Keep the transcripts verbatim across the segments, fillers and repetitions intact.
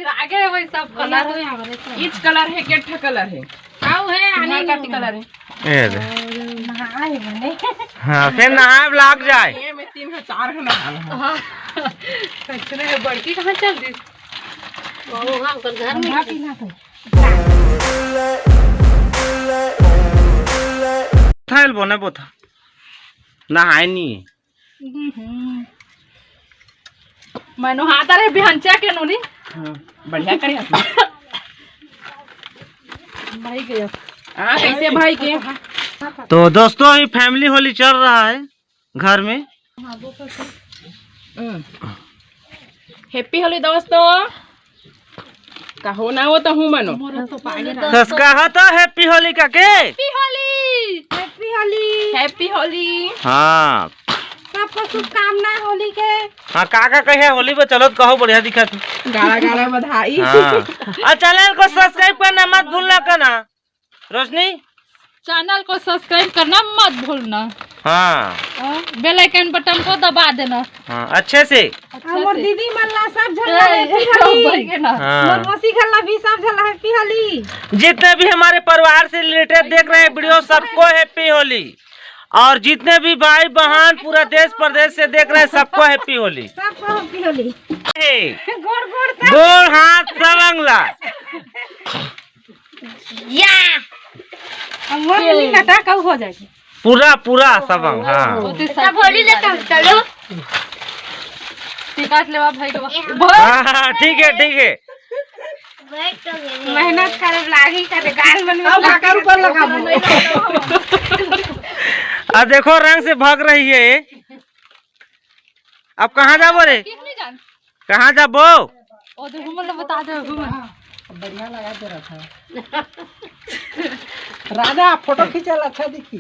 फिर आगे है वही सब कलर। इच कलर है, केठा कलर है। आओ है, आने तुम्हार काटी कलर है। ए दे। नहाए बने। हाँ, फिर नहाए लाग जाए। ये में तीन है, चार है नहाना है। हाँ। सच में बड़की कहाँ चल दी? वो हाँ, ओकर घर में। ठंडा पीना तो। थाइल बने बोथा। नहाए नहीं। हम्म। मैं नहाता रहे बिहनचा के नोनी। हाँ, बढ़िया करे। भाई गयो। हाँ, कैसे भाई के? तो दोस्तों, अभी फैमिली होली चल रहा है घर में। हम्म। हैप्पी होली दोस्तों। कहो ना, वो तो हूँ मनो। सस कहा तो हैप्पी होली का के? Happy Holi. Happy Holi. Happy Holi. हाँ। सबको शुभकामना होली के। हाँ, का का कहे होली में? चलो तो कहो, बढ़िया दिखा तू। गाड़ा गाड़ा बधाई। हाँ। और चैनल को सब्सक्राइब करना मत भूलना करना। रोशनी? चैनल को सब्सक्राइब करना मत भूलना। हाँ। और बेल आइकन बटन को दबा देना। हाँ, अच्छे से। अच्छा हमर से। दीदी मन ला सब झन ला ए, हैप्पी होली। ऊपर के ना। हाँ। मोर मौसी घर ला भी सब झन ला हैप्पी होली। जितने भी हमारे परिवार से रिलेटेड देख रहे हैं वीडियो, सबको हैप्पी होली। और जितने भी भाई बहन पूरा देश प्रदेश से देख रहे हैं, सबको हैप्पी होली। सबको हैप्पी होली। ए, गोड़ गोड़ तक। गोड़ हाथ सब अंगला। या। अब वो नहीं लटा कब हो जाएगी? पूरा, पूरा सबंग, हाँ। वो तो सब होली लेता हूँ, चलो। टिकाट लेवा भाई के बा-, हाँ, हाँ, ठीक है, ठीक है। मेहनत करे, लागी करे, गाल मन में अब लागी। काकर ऊपर लगाबो। आ देखो, रंग से भाग रही है। अब कहाँ जाबो रे? किस नहीं जान? कहाँ जाबो? ओ देखो, मतलब बता दे, घूम। बढ़िया लगा दे रहा था। राजा, फोटो खींचल अच्छा दिखी।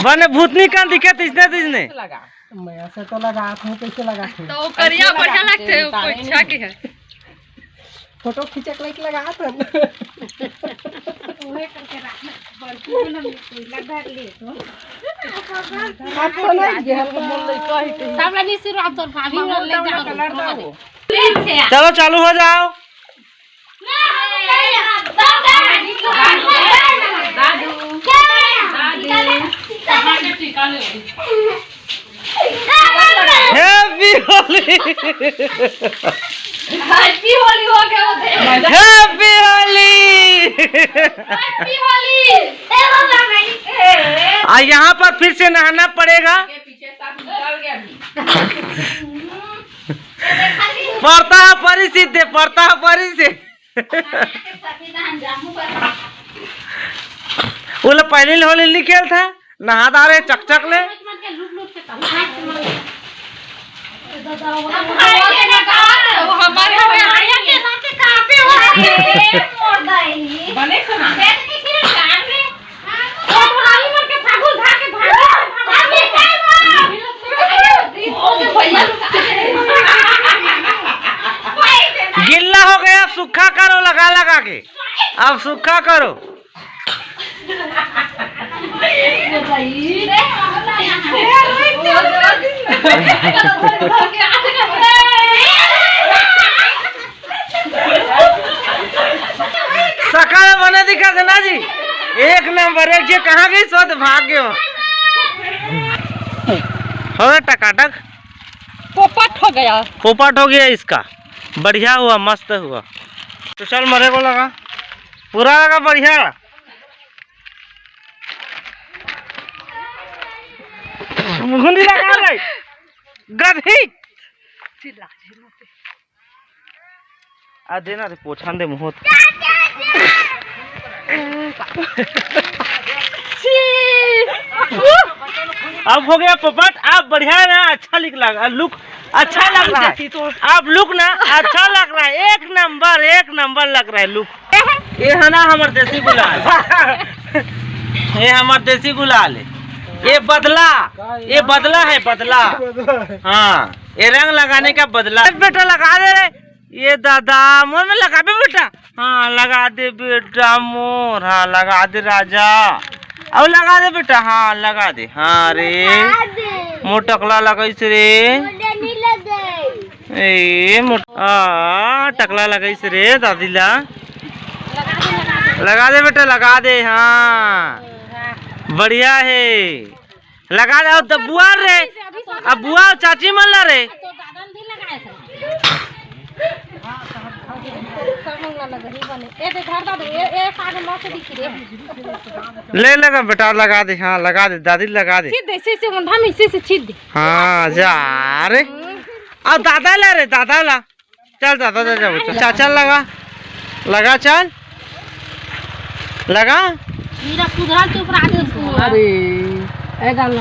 बने भूतनी कान दिखे तिसने तिसने। लगा। मैं ऐसे तो लगा था, कैसे लगा था? तो करिया बढ़िया लगते है, कोई अच्छा के है। फोटो खींचे के लायक लगा था। उहे करके रखना, बड़की को ना कोयला धर ले तो। अच्छा ना, ये हल्का मोल लइका है कहीं। सब लगी सिर्फ आप तो भाभी वाला ले जाओ। चलो, चालू हो जाओ। दादू, दादू, कहाँ के टीका ले? हैप्पी होली। हैप्पी होली हो गया, वो दे। हैप्पी होली। हैप्पी होली। ए, बाबा, मैं आ, यहाँ पर फिर से नहाना पड़ेगा। के पीछे सब निकल गया अभी। पड़ता है परी सीधे, पड़ता है परी से। वो लोग पहले होली नहीं खेल था, नहा दारे चकचक ले। गिल्ला हो गया, सूखा करो लगा लगा के। अब सूखा करो। सकल बने दिखा थे ना जी, एक नंबर। एक जे कहाँ गई सो तो भाग गयो। हो गया टकाटक। पोपट हो गया। पोपट हो गया इसका। बढ़िया हुआ, मस्त हुआ। तो चल मरे को लगा, पूरा लगा बढ़िया। मुंह नहीं लगा रही, गधी। आ देना रे, पोछान दे मुंह। अब हो गया पोपट, अब बढ़िया है ना, अच्छा लिख लगा, लुक अच्छा लग रहा है। अब लुक ना अच्छा लग रहा है, एक नंबर, एक नंबर लग रहा है लुक। ये है ना हमर देसी गुलाल, ये हमर देसी गुलाल है, ये बदला, ये बदला है, बदला। हाँ, ये रंग लगाने का बदला। बेटा लगा दे रे, ये दादा मोर में लगाबे बेटा। हाँ, लगा दे बेटा मोर, हाँ, लगा दे राजा। अब लगा दे बेटा, हाँ, लगा दे। हाँ रे, मोटकला लगाइस रे। ए मोट आ टकला लगाइस रे दादी ला। लगा दे बेटा, लगा दे। हाँ, बढ़िया हे, लगा दे। अब तो बुआ रे, अब बुआ चाची मन ला रे। ले लगा बेटा, लगा दे। हाँ, लगा दे दादी, लगा दे। छीद दे, इसे, इसे मुंडा में इसे, इसे छीद दे। हाँ, जा रे। अब दादा ला रे, दादा ला। चल दादा, दादा, चल, चल, चल, लगा, लगा, चल, लगा। मेरा कुदरत के ऊपर आके उसको अरे, ए डाल।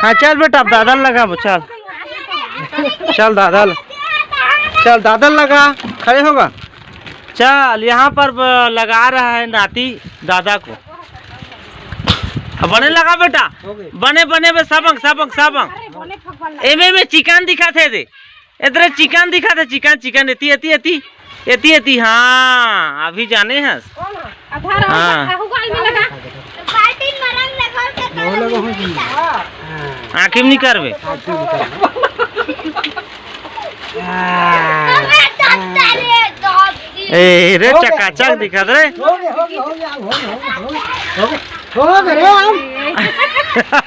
हाँ, चल बेटा, अब दादा लगा वो, चल, चल दादा ल-, चल दादा लगा, खड़े होगा। चल, यहाँ पर ब-, लगा रहा है नाती दादा को। अब बने लगा बेटा, हो गई। बने, बने बे, सबंग, सबंग, सबंग। अरे, बने भगवान। एमे में चिकन दिखा थे दे, इधर चिकन दिखा थे, चिकन, चिकन, एती, एती, एती, एती, एती, हाँ, अभी जाने हस। कौन है? आधार हाँ। आहू गाल में लगा। बाल्टी में रंग लगा के वो लगा हो जी। हाँ। आँखी में नहीं करबे। आँखी में करबे। ए रे, चकाचक दिखत रे। हो गया, हो गया, हो गया, हो गया, हो गया, हो गया। हो गया रे, हम।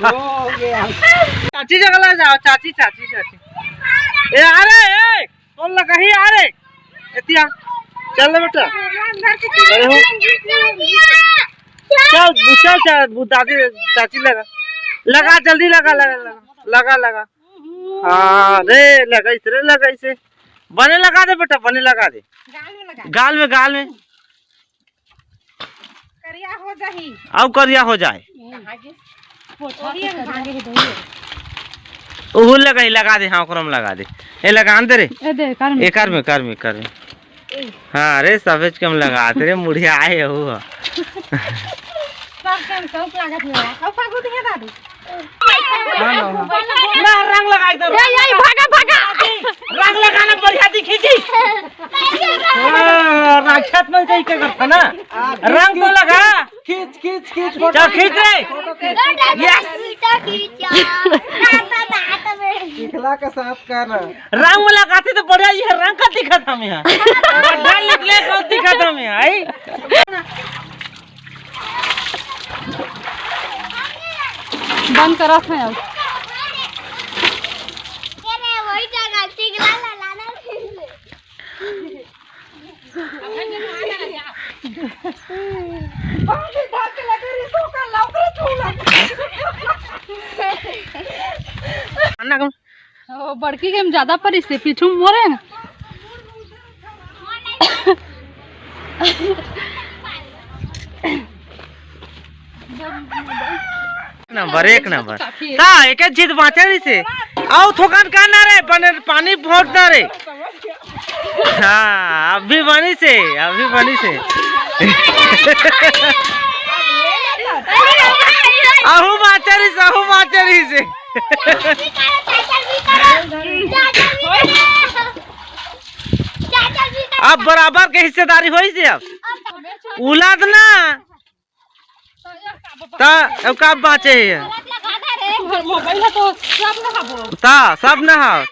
हो गया। चाची जगह ला जाओ, चाची, चाची, चाची। ए, आ रे, ए, कौन लगा ही आ रे? एतिया, चल ले बेटा। अरे हो। चल, चल, चल, वो दादी, चाची लगा। लगा, जल्दी लगा, लगा, लगा, लगा, लगा। हाँ, रे, लगा इसे, रे, लगा इसे। बने लगा दे बेटा, बने लगा दे। गाल में लगा। गाल में, गाल में। करिया हो जाही। आउ करिया हो जाए। वही हम भागे ही दही। ओहू लगा, लगा दे, हाँ, ओकरो में लगा दे। ए, लगा दे रे। ए, दे, कर में। एकर में, कर में, कर में। हाँ रे, सफेद कम लगा दे रे, मुढ़िया आए हो। सब कम, सब लागत है। अब फागु दिया दादी। ना, रंग लगा एकदम। ए, ए, भागा, भागा। रंग लगाना बढ़िया दिखी जी। हाँ, राक्षस मन से ही क्या करता ना? रंग तो लगा। खींच, खींच, खींच, फोटो चल, खींच रे। फोटो खींच। Yes। चिखला के साथ कर। रंग में लगाते तो बढ़िया, ये रंग का दिखत हम यहाँ। गड्ढा निकले कौन दिखत हम यहाँ, आई? बंद करत है अब। ओ, बड़की के में ज्यादा परिस हे, पीछू मोरे। नंबर, एक नंबर। काफी है। ता, एक एक चीज बाँचे रहिसे। आउ थोकन का ना रे, बने पानी भोट ना रे। हाँ, अभी बनिसे, अभी बनिसे। आहू बाँचे रहिसे, आहू बाँचे रहिसे। अब बराबर के हिस्सेदारी होइसे अब। उलाद ना। ता अब का बाँचे हे? मोबाइल है तो सब ना हबो। ता सब ना हो।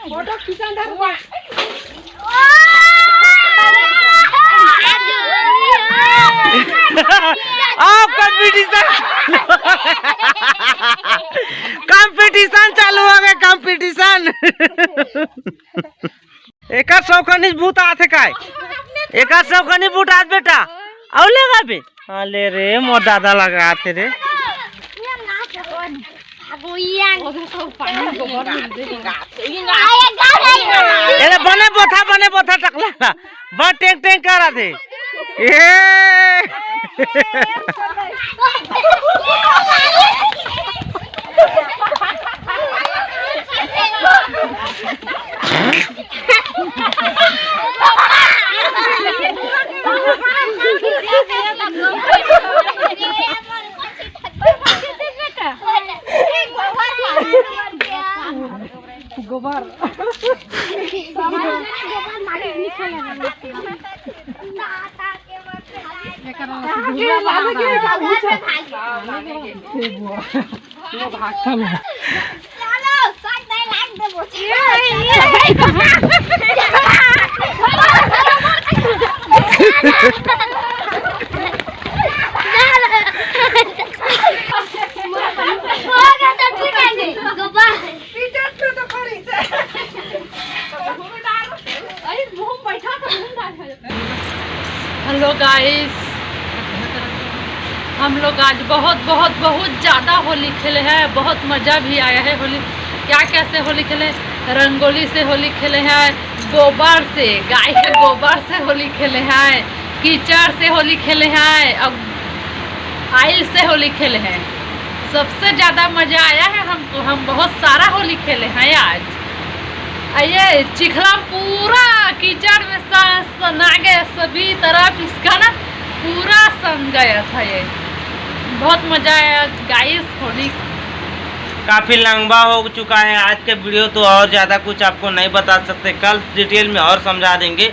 फोटो खींचन धर हुआ। अब कंपटीशन, कंपटीशन चालू हो गया, कंपटीशन। एकर सौखनी भूत आथे काय? एकर सौखनी भूत आत बेटा। अउ लगा बे। हाँ, ले रे, मोर दादा लगा आथे रे। एले बने बोथा, बने बोथा टकला। बड़ टेंग टेंग करत हे। ए। गोबर। हेलो गाइस, हम लोग आज बहुत बहुत बहुत ज़्यादा होली खेले हैं। बहुत मज़ा भी आया है होली। क्या क्या से होली खेले? रंगोली से होली खेले हैं, गोबर से, गाय के गोबर से होली खेले हैं, कीचड़ से होली खेले हैं, अब आइल से होली खेले हैं। सबसे ज़्यादा मज़ा आया है हमको। हम बहुत सारा होली खेले हैं आज। आ ये चिखला पूरा कीचड़ में स- सना गया सभी तरफ। इसका ना पूरा सन गया था ये। बहुत मज़ा आया गाइस होली। काफ़ी लंबा हो चुका है आज का वीडियो, तो और ज़्यादा कुछ आपको नहीं बता सकते, कल डिटेल में और समझा देंगे।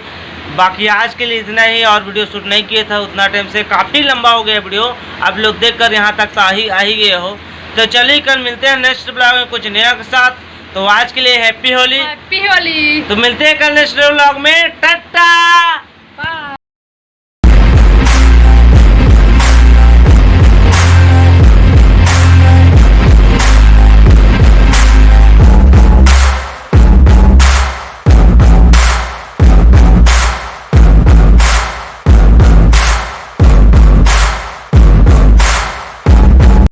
बाकी आज के लिए इतना ही, और वीडियो शूट नहीं किए था उतना टाइम से, काफ़ी लंबा हो गया वीडियो। आप लोग देख कर यहाँ तक तो आ ही आ ही गए हो। तो चलिए, कल मिलते हैं नेक्स्ट ब्लॉग में कुछ नया के साथ। तो आज के लिए हैप्पी होली। हैप्पी होली। तो मिलते हैं कल नेक्स्ट ब्लॉग में। टाटा।